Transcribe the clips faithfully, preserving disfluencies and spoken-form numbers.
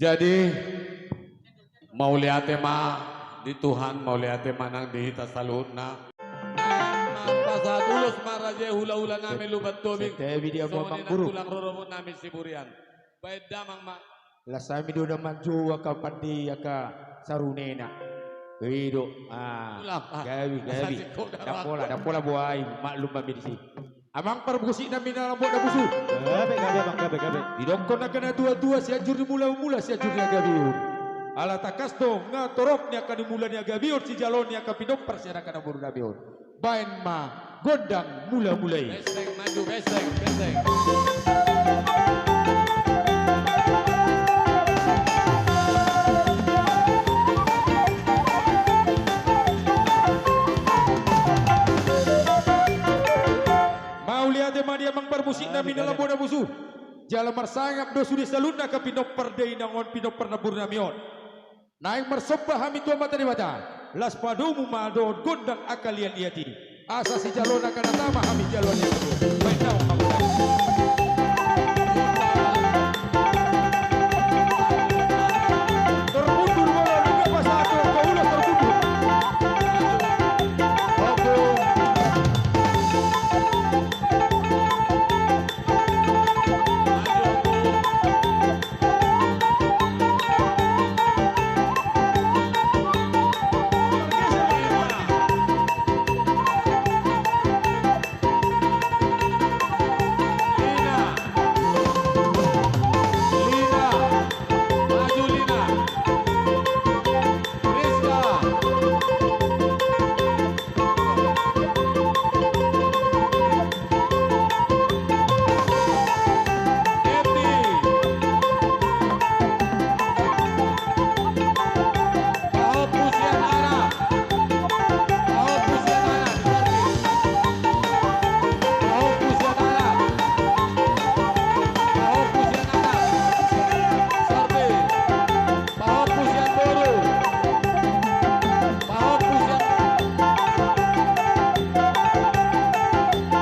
Jadi, mauliate ma di Tuhan, mauliate ma nang di hita saluhutna. Pasahat ulos ma raja i, hulahula nami, Lumban Tobing. Songon i nang tulang rorobot nami Siburian. Baen damang ma. Las hami do na manjou angka pande angka sarunena. I do. Ah, gabe, gabe. Ndang pola, ndang pola, boha i, maklum ma i disi. Amang parmusik nami na lambok na busu. Gabe, gabe, amang, gabe, gabe. Didokkon angka na tua-tua, Sianjur ni mula-mula, Sianjur ni hagabeon. Ala tangkas do nga torop ni angka ni mula ni hagabeon, sijalo ni angka pinompar sian angka na boru nami on. Baen ma gondang mula-mula i. Beseng maju, beseng, beseng. Mauliate ma di amang parmusik nami na lambok na busu. Jala marsangap do sude saluhutna angka pinompar dainang on, pinompar na boru nami on. Naeng marsomba hami tu Amanta Debata, laos padomu ma dohot gondang angka liat-liat i. Asa sijalona angka na tama hami jaloon i. Baen damang ma. Termundur molo nunga pasahat tu angka ulos, termundur. Oke. Pahompu sian,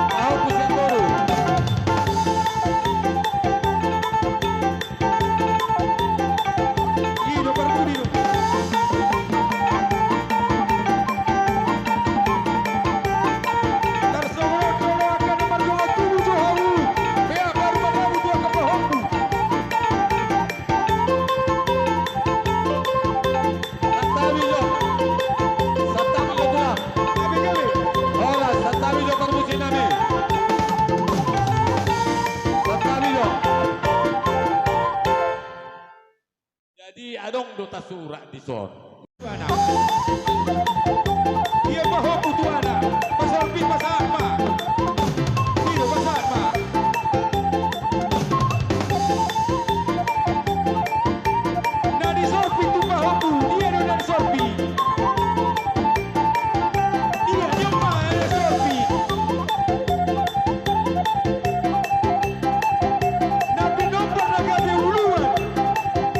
pahompu sian boru. I do parpudi do. Tarsongon on do angka na mardongan tubu jo hamu. Bea parumaen hamu tu angka pahompu. Santabi jo. Santabi jo tulang. Gabe, gabe. Horas, santabi jo parmusik nami. Santabi jo. Jadi adong do tasurat dison. Ia pahompu tu anak, pasorpi pasahat ma. Ia pasahat ma. Na disorpi tu pahompu, dia do na disorpi. Dia do ma na disorpi. Na pinompar na gabe uluan.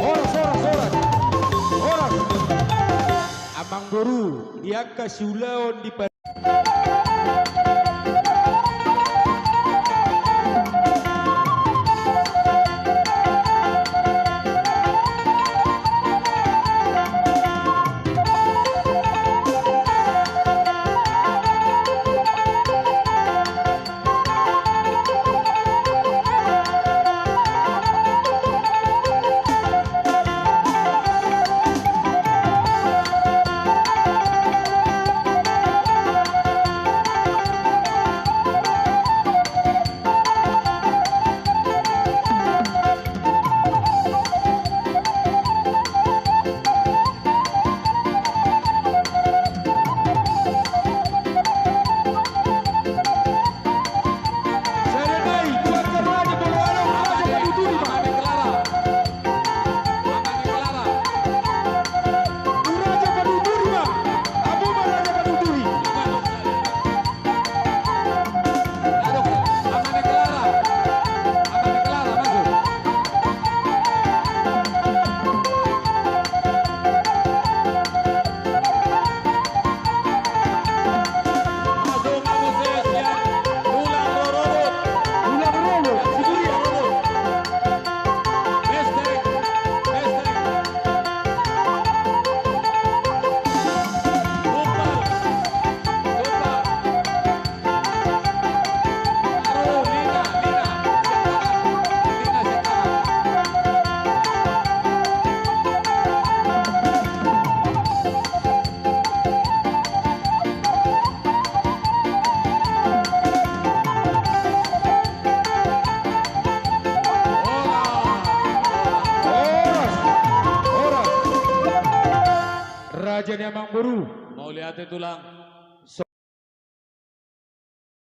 Horas, horas, horas. Horas. Amang boru, di angka siulaon di pa- Amangboru. Mauliate tulang.